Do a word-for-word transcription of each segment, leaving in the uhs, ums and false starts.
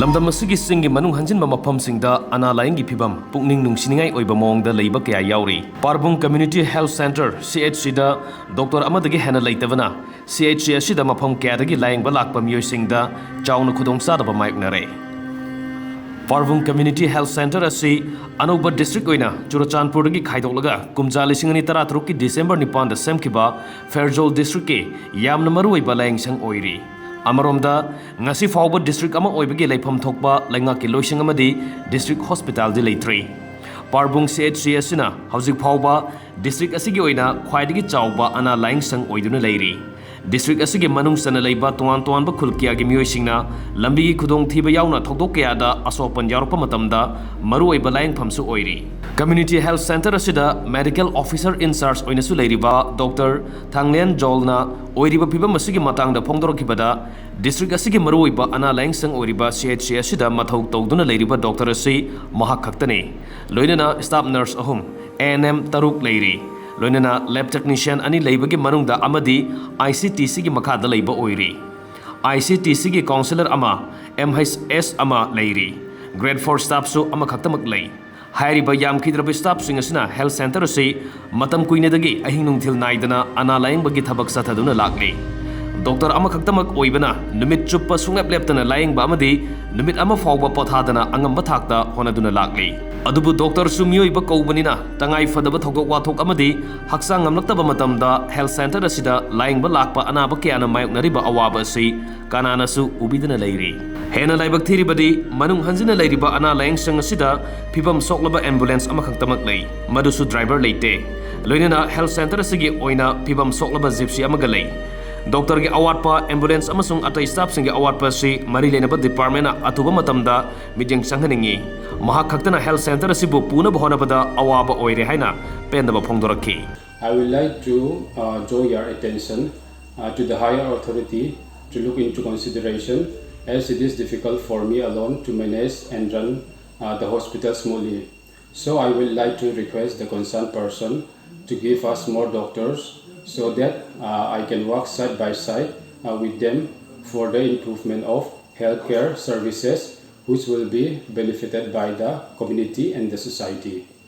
ꯂꯝꯗꯝ ꯑꯁꯤꯒꯤ ꯆꯤꯡꯒꯤ ꯃꯅꯨꯡ ꯍꯟꯖꯤꯟꯕ ꯃꯐꯝꯁꯤꯡꯗ ꯑꯅꯥ ꯂꯥꯌꯦꯡꯒꯤ ꯐꯤꯚꯝ ꯄꯨꯛꯅꯤꯡ ꯅꯨꯡꯁꯤꯅꯤꯡꯉꯥꯏ ꯑꯣꯏꯕ ꯃꯑꯣꯡꯗ ꯂꯩꯕ ꯀꯌꯥ ꯌꯥꯎꯔꯤ꯫ ꯄꯥꯔꯕꯨꯡ ꯀꯝꯃ꯭ꯌꯨꯅꯤꯇꯤ ꯍꯦꯜꯊ ꯁꯦꯟꯇꯔ, ꯁꯤ ꯑꯩꯆ ꯁꯤꯗ ꯗꯣꯛꯇꯔ ꯑꯃꯗꯒꯤ ꯍꯦꯟꯅ ꯂꯩꯇꯕꯅ ꯁꯤ ꯑꯩꯆ ꯁꯤ ꯑꯁꯤꯗ ꯃꯐꯝ ꯀꯌꯥꯗꯒꯤ ꯂꯥꯌꯦꯡꯕ ꯂꯥꯛꯄ ꯃꯤꯑꯣꯏꯁꯤꯡꯗ ꯆꯥꯎꯅ ꯈꯨꯗꯣꯡꯆꯥꯗꯕ ꯃꯥꯌꯣꯛꯅꯔꯦ꯫ ꯄꯥꯔꯕꯨꯡ ꯀꯝꯃ꯭ꯌꯨꯅꯤꯇꯤ ꯍꯦꯜꯊ ꯁꯦꯟꯇꯔ ꯑꯁꯤ ꯑꯅꯧꯕ ꯗꯤꯁꯇ꯭ꯔꯤꯛ ꯑꯣꯏꯅ ꯆꯨꯔꯆꯥꯟꯄꯨꯔꯗꯒꯤ ꯈꯥꯏꯗꯣꯛꯂꯒ ꯀꯨꯝꯖꯥ ꯂꯤꯁꯤꯡ ꯑꯅꯤ ꯇꯔꯥꯇꯔꯨꯛꯀꯤ ꯗꯤꯁꯦꯝꯕꯔ ꯅꯤꯄꯥꯟꯗ ꯁꯦꯝꯈꯤꯕ ꯐꯦꯔꯖꯣꯜ ꯗꯤꯁꯇ꯭ꯔꯤꯛꯀꯤ ꯌꯥꯝꯅ ꯃꯔꯨꯑꯣꯏꯕ ꯂꯥꯌꯦꯡꯁꯪ ꯑꯣꯏꯔꯤ꯫ ꯑꯃꯔꯣꯝꯗ, ꯉꯁꯤ ꯐꯥꯎꯕ ꯗꯤꯁꯇ꯭ꯔꯤꯛ ꯑꯃ ꯑꯣꯏꯕꯒꯤ ꯂꯩꯐꯝ ꯊꯣꯛꯄ ꯂꯩꯉꯥꯛꯀꯤ ꯂꯣꯏꯁꯪ ꯑꯃꯗꯤ ꯗꯤꯁꯇ꯭ꯔꯤꯛ ꯍꯣꯁꯄꯤꯇꯥꯜꯗꯤ ꯂꯩꯇ꯭ꯔꯤ꯫ ꯄꯥꯔꯕꯨꯡ ꯁꯤ ꯑꯩꯆ ꯁꯤ ꯑꯁꯤꯅ ꯍꯧꯖꯤꯛ ꯐꯥꯎꯕ ꯗꯤꯁꯇ꯭ꯔꯤꯛ ꯑꯁꯤꯒꯤ ꯑꯣꯏꯅ ꯈ꯭ꯋꯥꯏꯗꯒꯤ ꯆꯥꯎꯕ ꯑꯅꯥ ꯂꯥꯌꯦꯡꯁꯪ ꯑꯣꯏꯗꯨꯅ ꯂꯩꯔꯤ꯫ ꯗꯤꯁꯇ꯭ꯔꯤꯛ ꯑꯁꯤꯒꯤ ꯃꯅꯨꯡ ꯆꯟꯅ ꯂꯩꯕ ꯇꯣꯉꯥꯟ ꯇꯣꯉꯥꯟꯕ ꯈꯨꯜ ꯀꯌꯥꯒꯤ ꯃꯤꯑꯣꯏꯁꯤꯡꯅ ꯂꯝꯕꯤꯒꯤ ꯈꯨꯗꯣꯡꯊꯤꯕ ꯌꯥꯎꯅ ꯊꯧꯗꯣꯛ ꯀꯌꯥꯗ ꯑꯁꯣꯛ ꯑꯄꯟ ꯌꯥꯎꯔꯛꯄ ꯃꯇꯝꯗ ꯃꯔꯨꯑꯣꯏꯕ ꯂꯥꯌꯦꯡꯐꯝꯁꯨ ꯑꯣꯏꯔꯤ꯫ ꯀꯝꯃ꯭ꯌꯨꯅꯤꯇꯤ ꯍꯦꯜꯊ ꯁꯦꯟꯇꯔ ꯑꯁꯤꯗ ꯃꯦꯗꯤꯀꯦꯜ ꯑꯣꯐꯤꯁꯔ ꯏꯟꯆꯥꯔꯖ ꯑꯣꯏꯅꯁꯨ ꯂꯩꯔꯤꯕ ꯗꯣꯛꯇꯔ ꯊꯥꯡꯂꯦꯟ ꯖꯣꯜꯅ ꯑꯣꯏꯔꯤꯕ ꯐꯤꯚꯝ ꯑꯁꯤꯒꯤ ꯃꯇꯥꯡꯗ ꯐꯣꯡꯗꯣꯔꯛꯈꯤꯕꯗ, ꯗꯤꯁꯇ꯭ꯔꯤꯛ ꯑꯁꯤꯒꯤ ꯃꯔꯨꯑꯣꯏꯕ ꯑꯅꯥ ꯂꯥꯌꯦꯡꯁꯪ ꯑꯣꯏꯔꯤꯕ ꯁꯤ ꯑꯩꯆ ꯁꯤ ꯑꯁꯤꯗ ꯃꯊꯧ ꯇꯧꯗꯨꯅ ꯂꯩꯔꯤꯕ ꯗꯣꯛꯇꯔ ꯑꯁꯤ ꯃꯍꯥꯛ ꯈꯛꯇꯅꯤ꯫ ꯂꯣꯏꯅꯅ ꯁ꯭ꯇꯥꯐ ꯅꯔꯁ ꯑꯍꯨꯝ, ꯑꯦ ꯑꯦꯟ ꯑꯦꯝ ꯇꯔꯨꯛ ꯂꯩꯔꯤ꯫ ꯂꯣꯏꯅꯅ ꯂꯦꯕ ꯇꯦꯛꯅꯤꯁꯤꯌꯟ ꯑꯅꯤ ꯂꯩꯕꯒꯤ ꯃꯅꯨꯡꯗ ꯑꯃꯗꯤ ꯑꯥꯏ ꯁꯤ ꯇꯤ ꯁꯤꯒꯤ ꯃꯈꯥꯗ ꯂꯩꯕ ꯑꯣꯏꯔꯤ꯫ ꯑꯥꯏ ꯁꯤ ꯇꯤ ꯁꯤꯒꯤ ꯀꯥꯎꯟꯁꯤꯂꯔ ꯑꯃ, ꯑꯦꯝ ꯑꯩꯆ ꯑꯦꯁ ꯑꯃ ꯂꯩꯔꯤ꯫ ꯒ꯭ꯔꯦꯗ ꯐꯣꯔ ꯁ꯭ꯇꯥꯐꯁꯨ ꯑꯃꯈꯛꯇꯃꯛ ꯂꯩ꯫ ꯍꯥꯏꯔꯤꯕ ꯌꯥꯝꯈꯤꯗ꯭ꯔꯕ ꯁ꯭ꯇꯥꯐꯁꯤꯡ ꯑꯁꯤꯅ ꯍꯦꯜꯊ ꯁꯦꯟꯇꯔ ꯑꯁꯤ ꯃꯇꯝ ꯀꯨꯏꯅꯗꯒꯤ ꯑꯍꯤꯡ ꯅꯨꯡꯊꯤꯜ ꯅꯥꯏꯗꯅ ꯑꯅꯥ ꯂꯥꯌꯦꯡꯕꯒꯤ ꯊꯕꯛ ꯆꯠꯊꯗꯨꯅ ꯂꯥꯛꯂꯤ꯫ ꯗꯣꯛꯇꯔ ꯑꯃꯈꯛꯇꯃꯛ ꯑꯣꯏꯕꯅ ꯅꯨꯃꯤꯠ ꯆꯨꯞꯄ ꯁꯨꯡꯂꯦꯞ ꯂꯦꯞꯇꯅ ꯂꯥꯌꯦꯡꯕ ꯑꯃꯗꯤ ꯅꯨꯃꯤꯠ ꯑꯃ ꯐꯥꯎꯕ ꯄꯣꯊꯥꯗꯅ ꯑꯉꯝꯕ ꯊꯥꯛꯇ ꯍꯣꯠꯅꯗꯨꯅ ꯂꯥꯛꯂꯤ꯫ ꯑꯗꯨꯕꯨ ꯗꯣꯛꯇꯔꯁꯨ ꯃꯤꯑꯣꯏꯕ ꯀꯧꯕꯅꯤꯅ ꯇꯉꯥꯏ ꯐꯗꯕ ꯊꯧꯗꯣꯛ ꯋꯥꯊꯣꯛ ꯑꯃꯗꯤ ꯍꯛꯆꯥꯡ ꯉꯝꯂꯛꯇꯕ ꯃꯇꯝꯗ ꯍꯦꯜꯊ ꯁꯦꯟꯇꯔ ꯑꯁꯤꯗ ꯂꯥꯌꯦꯡꯕ ꯂꯥꯛꯄ ꯑꯅꯥꯕ ꯀꯌꯥꯅ ꯃꯥꯌꯣꯛꯅꯔꯤꯕ ꯑꯋꯥꯕ ꯑꯁꯤ ꯀꯅꯥꯅꯁꯨ ꯎꯕꯤꯗꯅ ꯂꯩꯔꯤ꯫ ꯍꯦꯟꯅ ꯂꯥꯏꯕꯛ ꯊꯤꯔꯤꯕꯗꯤ, ꯃꯅꯨꯡ ꯍꯟꯖꯤꯟꯅ ꯂꯩꯔꯤꯕ ꯑꯅꯥ ꯂꯥꯌꯦꯡꯁꯪ ꯑꯁꯤꯗ ꯐꯤꯕꯝ ꯁꯣꯛꯂꯕ ꯑꯦꯝꯕꯨꯂꯦꯟꯁ ꯑꯃꯈꯛꯇꯃꯛ ꯂꯩ, ꯃꯗꯨꯁꯨ ꯗ꯭ꯔꯥꯏꯚꯔ ꯂꯩꯇꯦ꯫ ꯂꯣꯏꯅꯅ ꯍꯦꯜꯊ ꯁꯦꯟꯇꯔ ꯑꯁꯤꯒꯤ ꯑꯣꯏꯅ ꯐꯤꯕꯝ ꯁꯣꯛꯂꯕ ꯖꯤꯞꯁꯤ ꯑꯃꯒ ꯂꯩ꯫ ꯗꯣꯛꯇꯔꯒꯤ ꯑꯋꯥꯠꯄ, ꯑꯦꯝꯕꯨꯂꯦꯟꯁ ꯑꯃꯁꯨꯡ ꯑꯇꯩ ꯁ꯭ꯇꯥꯐꯁꯤꯡꯒꯤ ꯑꯋꯥꯠꯄ ꯑꯁꯤ ꯃꯔꯤ ꯂꯩꯅꯕ ꯗꯤꯄꯥꯔꯠꯃꯦꯟꯅ ꯑꯊꯨꯕ ꯃꯇꯝꯗ ꯃꯤꯠꯌꯦꯡ ꯆꯪꯍꯟꯅꯤꯡꯏ꯫ ꯃꯍꯥꯛ ꯈꯛꯇꯅ ꯍꯦꯜꯊ ꯁꯦꯟꯇꯔ ꯑꯁꯤꯕꯨ ꯄꯨꯅꯕ ꯍꯣꯠꯅꯕꯗ ꯑꯋꯥꯕ ꯑꯣꯏꯔꯦ ꯍꯥꯏꯅ ꯄꯦꯟꯗꯕ ꯐꯣꯡꯗꯣꯔꯛꯈꯤ꯫ I would like to uh, draw your attention uh, to the higher authority to look into consideration, as it is difficult for me alone to manage and run uh, the hospital smoothly. So I would like to request the concerned person to give us more doctors so that uh, I can work side by side uh, with them for the improvement of healthcare services, which will be benefited by the community and the society.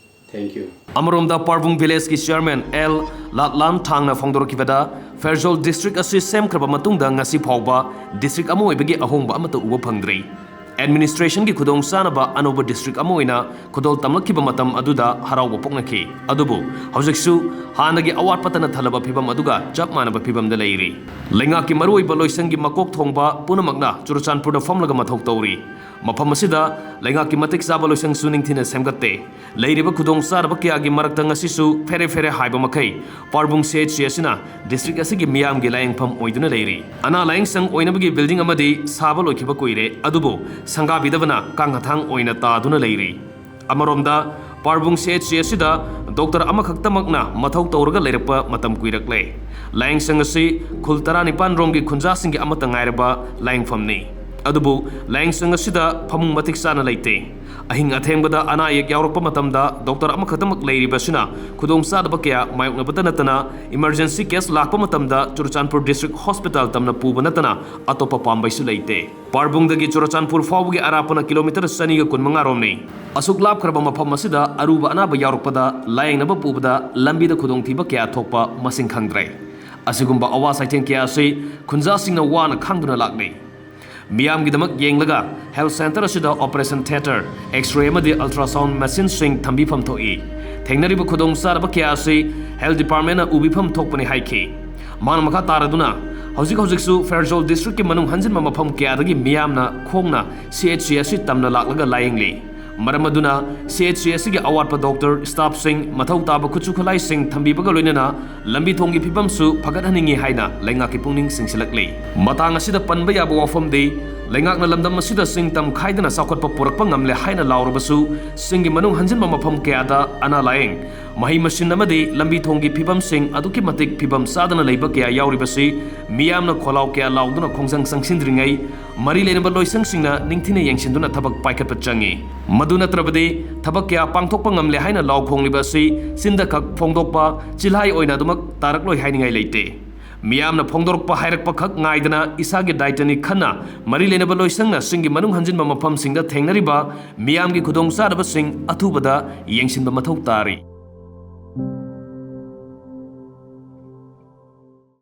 Thank you. ꯑꯃꯔꯣꯝꯗ ꯄꯥꯔꯕꯨꯡ ꯚꯤꯂꯦꯖꯀꯤ chairman L ꯂꯥꯠꯂꯥꯟ ꯊꯥꯡꯅ ꯐꯣꯡꯗꯣꯔꯛꯈꯤꯕꯗ, Pherzawl district ꯑꯁꯤ ꯁꯦꯝꯈ꯭ꯔꯕ ꯃꯇꯨꯡꯗ ꯉꯁꯤ ꯐꯥꯎꯕ district ꯑꯃ ꯑꯣꯏꯕꯒꯤ ꯑꯍꯣꯡꯕ ꯑꯃꯠꯇ ꯎꯕ ꯐꯪꯗ꯭ꯔꯤ꯫ ꯑꯦꯗꯃꯤꯅꯤꯁꯇ꯭ꯔꯦꯁꯟꯒꯤ ꯈꯨꯗꯣꯡꯆꯥꯅꯕ ꯑꯅꯧꯕ ꯗꯤꯁꯇ꯭ꯔꯤꯛ ꯑꯃ ꯑꯣꯏꯅ ꯈꯨꯗꯣꯜ ꯇꯝꯂꯛꯈꯤꯕ ꯃꯇꯝ ꯑꯗꯨꯗ ꯍꯔꯥꯎꯕ ꯄꯣꯛꯅꯈꯤ꯫ ꯑꯗꯨꯕꯨ ꯍꯧꯖꯤꯛꯁꯨ ꯍꯥꯟꯅꯒꯤ ꯑꯋꯥꯠꯄꯇꯅ ꯊꯜꯂꯕ ꯐꯤꯕꯝ ꯑꯗꯨꯒ ꯆꯞ ꯃꯥꯟꯅꯕ ꯐꯤꯕꯝꯗ ꯂꯩꯔꯤ꯫ ꯂꯩꯉꯥꯛꯀꯤ ꯃꯔꯨꯑꯣꯏꯕ ꯂꯣꯏꯁꯪꯒꯤ ꯃꯀꯣꯛ ꯊꯣꯡꯕ ꯄꯨꯝꯅꯃꯛꯅ ꯆꯨꯔꯆꯥꯟꯄꯨꯔꯗ ꯐꯝꯂꯒ ꯃꯊꯧ ꯇꯧꯔꯤ꯫ ꯃꯐꯝ ꯑꯁꯤꯗ ꯂꯩꯉꯥꯛꯀꯤ ꯃꯇꯤꯛ ꯆꯥꯕ ꯂꯣꯏꯁꯪꯁꯨ ꯅꯤꯡꯊꯤꯅ ꯁꯦꯝꯒꯠꯇꯦ꯫ ꯂꯩꯔꯤꯕ ꯈꯨꯗꯣꯡ ꯆꯥꯗꯕ ꯀꯌꯥꯒꯤ ꯃꯔꯛꯇ ꯉꯁꯤꯁꯨ ꯐꯦꯔꯦ ꯐꯦꯔꯦ ꯍꯥꯏꯕ ꯃꯈꯩ ꯄꯥꯔꯕꯨꯡ ꯁꯤ ꯑꯩꯆ ꯁꯤ ꯑꯁꯤꯅ ꯗꯤꯁꯇ꯭ꯔꯤꯛ ꯑꯁꯤꯒꯤ ꯃꯤꯌꯥꯝꯒꯤ ꯂꯥꯌꯦꯡꯐꯝ ꯑꯣꯏꯗꯨꯅ ꯂꯩꯔꯤ꯫ ꯑꯅꯥ ꯂꯥꯌꯦꯡ ꯁꯪ ꯑꯣꯏꯅꯕꯒꯤ ꯕꯤꯜꯗꯤꯡ ꯑꯃꯗꯤ ꯁꯥꯕ ꯂꯣꯏꯈꯤꯕ ꯀꯨꯏꯔꯦ, ꯑꯗꯨꯕꯨ ꯁꯪꯒꯥꯕꯤꯗꯕꯅ ꯀꯥꯡꯍꯊꯥꯡ ꯑꯣꯏꯅ ꯇꯥꯗꯨꯅ ꯂꯩꯔꯤ꯫ ꯑꯃꯔꯣꯝꯗ ꯄꯥꯔꯕꯨꯡ ꯁꯤ ꯑꯩꯆ ꯁꯤ ꯑꯁꯤꯗ ꯗꯣꯛꯇꯔ ꯑꯃꯈꯛꯇꯃꯛꯅ ꯃꯊꯧ ꯇꯧꯔꯒ ꯂꯩꯔꯛꯄ ꯃꯇꯝ ꯀꯨꯏꯔꯛꯂꯦ꯫ ꯂꯥꯌꯦꯡ ꯁꯪ ꯑꯁꯤ ꯈꯨꯜ ꯇꯔꯥꯅꯤꯄꯥꯟ ꯔꯣꯝꯒꯤ ꯈꯨꯟꯖꯥꯁꯤꯡꯒꯤ ꯑꯃꯠꯇ ꯉꯥꯏꯔꯕ ꯂꯥꯌꯦꯡꯐꯝꯅꯤ꯫ ꯑꯗꯨꯕꯨ ꯂꯥꯌꯦꯡ ꯁꯪ ꯑꯁꯤꯗ ꯐꯃꯨꯡ ꯃꯇꯤꯛ ꯆꯥꯅ ꯂꯩꯇꯦ꯫ ꯑꯍꯤꯡ ꯑꯊꯦꯡꯕꯗ ꯑꯅꯥ ꯑꯌꯦꯛ ꯌꯥꯎꯔꯛꯄ ꯃꯇꯝꯗ ꯗꯣꯛꯇꯔ ꯑꯃꯈꯛꯇꯃꯛ ꯂꯩꯔꯤꯕꯁꯤꯅ ꯈꯨꯗꯣꯡ ꯆꯥꯗꯕ ꯀꯌꯥ ꯃꯥꯌꯣꯛꯅꯕꯇ ꯅꯠꯇꯅ, ꯏꯃꯔꯖꯦꯟꯁꯤ ꯀꯦꯁ ꯂꯥꯛꯄ ꯃꯇꯝꯗ ꯆꯨꯔꯆꯥꯟꯄꯨꯔ ꯗꯤꯁꯇ꯭ꯔꯤꯛ ꯍꯣꯁꯄꯤꯇꯥꯜ ꯇꯝꯅ ꯄꯨꯕ ꯅꯠꯇꯅ ꯑꯇꯣꯞꯄ ꯄꯥꯝꯕꯩꯁꯨ ꯂꯩꯇꯦ꯫ ꯄꯥꯔꯕꯨꯡꯗꯒꯤ ꯆꯨꯔꯆꯥꯟꯄꯨꯔ ꯐꯥꯎꯕꯒꯤ ꯑꯔꯥꯞꯄꯅ ꯀꯤꯂꯣꯃꯤꯇꯔ ꯆꯅꯤꯒ ꯀꯨꯟꯃꯉꯥ ꯔꯣꯝꯅꯤ꯫ ꯑꯁꯨꯛ ꯂꯥꯞꯈ꯭ꯔꯕ ꯃꯐꯝ ꯑꯁꯤꯗ ꯑꯔꯨꯕ ꯑꯅꯥꯕ ꯌꯥꯎꯔꯛꯄꯗ ꯂꯥꯌꯦꯡꯅꯕ ꯄꯨꯕꯗ ꯂꯝꯕꯤꯗ ꯈꯨꯗꯣꯡꯊꯤꯕ ꯀꯌꯥ ꯊꯣꯛꯄ ꯃꯁꯤꯡ ꯈꯪꯗ꯭ꯔꯦ꯫ ꯑꯁꯤꯒꯨꯝꯕ ꯑꯋꯥ ꯆꯩꯊꯦꯡ ꯀꯌꯥ ꯑꯁꯤ ꯈꯨꯟꯖꯥꯁꯤꯡꯅ ꯋꯥꯅ ꯈꯥꯡꯗꯨꯅ ꯂꯥꯛꯂꯤ꯫ ꯃꯤꯌꯥꯝꯒꯤꯗꯃꯛ ꯌꯦꯡꯂꯒ ꯍꯦꯜꯊ ꯁꯦꯟꯇꯔ ꯑꯁꯤꯗ ꯑꯣꯄꯔꯦꯁꯟ ꯊꯤꯌꯦꯇꯔ, ꯑꯦꯛꯁ-ꯔꯦ ꯑꯃꯗꯤ ꯑꯜꯇ꯭ꯔꯥꯁꯥꯎꯟ ꯃꯦꯁꯤꯟꯁꯤꯡ ꯊꯝꯕꯤꯐꯝ ꯊꯣꯛꯏ꯫ ꯊꯦꯡꯅꯔꯤꯕ ꯈꯨꯗꯣꯡ ꯆꯥꯗꯕ ꯀꯌꯥ ꯑꯁꯤ ꯍꯦꯜꯊ ꯗꯤꯄꯥꯔꯠꯃꯦꯟꯅ ꯎꯕꯤꯐꯝ ꯊꯣꯛꯄꯅꯤ ꯍꯥꯏꯈꯤ꯫ ꯃꯥꯅ ꯃꯈꯥ ꯇꯥꯔꯗꯨꯅ, ꯍꯧꯖꯤꯛ ꯍꯧꯖꯤꯛꯁꯨ ꯐꯦꯔꯖꯣꯜ ꯗꯤꯁꯇ꯭ꯔꯤꯛꯀꯤ ꯃꯅꯨꯡ ꯍꯟꯖꯤꯟꯕ ꯃꯐꯝ ꯀꯌꯥꯗꯒꯤ ꯃꯤꯌꯥꯝꯅ ꯈꯣꯡꯅ ꯁꯤ ꯑꯩꯆ ꯁꯤ ꯑꯁꯤ ꯇꯝꯅ ꯂꯥꯛꯂꯒ ꯂꯥꯌꯦꯡꯂꯤ꯫ ꯃꯔꯝ ꯑꯗꯨꯅ ꯁꯤ ꯑꯩꯆ ꯁꯤ ꯑꯁꯤꯒꯤ ꯑꯋꯥꯠꯄ ꯗꯣꯛꯇꯔ, ꯁ꯭ꯇꯥꯐꯁꯤꯡ, ꯃꯊꯧ ꯇꯥꯕ ꯈꯨꯠꯁꯨ ꯈꯨꯠꯂꯥꯏꯁꯤꯡ ꯊꯝꯕꯤꯕꯒ ꯂꯣꯏꯅꯅ ꯂꯝꯕꯤ ꯊꯣꯡꯒꯤ ꯐꯤꯕꯝꯁꯨ ꯐꯒꯠꯍꯟꯅꯤꯡꯏ ꯍꯥꯏꯅ ꯂꯩꯉꯥꯛꯀꯤ ꯄꯨꯛꯅꯤꯡ ꯆꯤꯡꯁꯤꯜꯂꯛꯂꯤ꯫ ꯃꯇꯥꯡ ꯑꯁꯤꯗ ꯄꯟꯕ ꯌꯥꯕ ꯋꯥꯐꯝꯗꯤ, ꯂꯩꯉꯥꯛꯅ ꯂꯝꯗꯝ ꯑꯁꯤꯗ ꯆꯤꯡ ꯇꯝ ꯈꯥꯏꯗꯅ ꯆꯥꯎꯈꯠꯄ ꯄꯨꯔꯛꯄ ꯉꯝꯂꯦ ꯍꯥꯏꯅ ꯂꯥꯎꯔꯕꯁꯨ, ꯆꯤꯡꯒꯤ ꯃꯅꯨꯡ ꯍꯟꯖꯤꯟꯕ ꯃꯐꯝ ꯀꯌꯥꯗ ꯑꯅꯥ ꯂꯥꯌꯦꯡ, ꯃꯍꯩ ꯃꯁꯤꯟ ꯑꯃꯗꯤ ꯂꯝꯕꯤ ꯊꯣꯡꯒꯤ ꯐꯤꯕꯝꯁꯤꯡ ꯑꯗꯨꯛꯀꯤ ꯃꯇꯤꯛ ꯐꯤꯕꯝ ꯆꯥꯗꯅ ꯂꯩꯕ ꯀꯌꯥ ꯌꯥꯎꯔꯤꯕꯁꯤ ꯃꯤꯌꯥꯝꯅ ꯈꯣꯜꯂꯥꯎ ꯀꯌꯥ ꯂꯥꯎꯗꯨꯅ ꯈꯣꯡꯖꯪ ꯆꯪꯁꯤꯟꯗ꯭ꯔꯤꯉꯩ ꯃꯔꯤ ꯂꯩꯅꯕ ꯂꯣꯏꯁꯪꯁꯤꯡꯅ ꯅꯤꯡꯊꯤꯅ ꯌꯦꯡꯁꯤꯟꯗꯨꯅ ꯊꯕꯛ ꯄꯥꯏꯈꯠꯄ ꯆꯪꯏ꯫ ꯃꯗꯨ ꯅꯠꯇ꯭ꯔꯕꯗꯤ ꯊꯕꯛ ꯀꯌꯥ ꯄꯥꯡꯊꯣꯛꯄ ꯉꯝꯂꯦ ꯍꯥꯏꯅ ꯂꯥꯎ ꯈꯣꯡꯂꯤꯕ ꯑꯁꯤ ꯆꯤꯟꯗ ꯈꯛ ꯐꯣꯡꯗꯣꯛꯄ ꯆꯤꯜꯍꯥꯏ ꯑꯣꯏꯅ ꯑꯗꯨꯃꯛ ꯇꯥꯔꯛꯂꯣꯏ ꯍꯥꯏꯅꯤꯡꯉꯥꯏ ꯂꯩꯇꯦ꯫ ꯃꯤꯌꯥꯝꯅ ꯐꯣꯡꯗꯣꯔꯛꯄ ꯍꯥꯏꯔꯛꯄ ꯈꯛ ꯉꯥꯏꯗꯅ ꯏꯁꯥꯒꯤ ꯗꯥꯏꯇꯅꯤ ꯈꯟꯅ ꯃꯔꯤ ꯂꯩꯅꯕ ꯂꯣꯏꯁꯪꯅꯁꯤꯡꯒꯤ ꯃꯅꯨꯡ ꯍꯟꯖꯤꯟꯕ ꯃꯐꯝꯁꯤꯡꯗ ꯊꯦꯡꯅꯔꯤꯕ ꯃꯤꯌꯥꯝꯒꯤ ꯈꯨꯗꯣꯡꯆꯥꯗꯕꯁꯤꯡ ꯑꯊꯨꯕꯗ ꯌꯦꯡꯁꯤꯟꯕ ꯃꯊꯧ ꯇꯥꯔꯤ꯫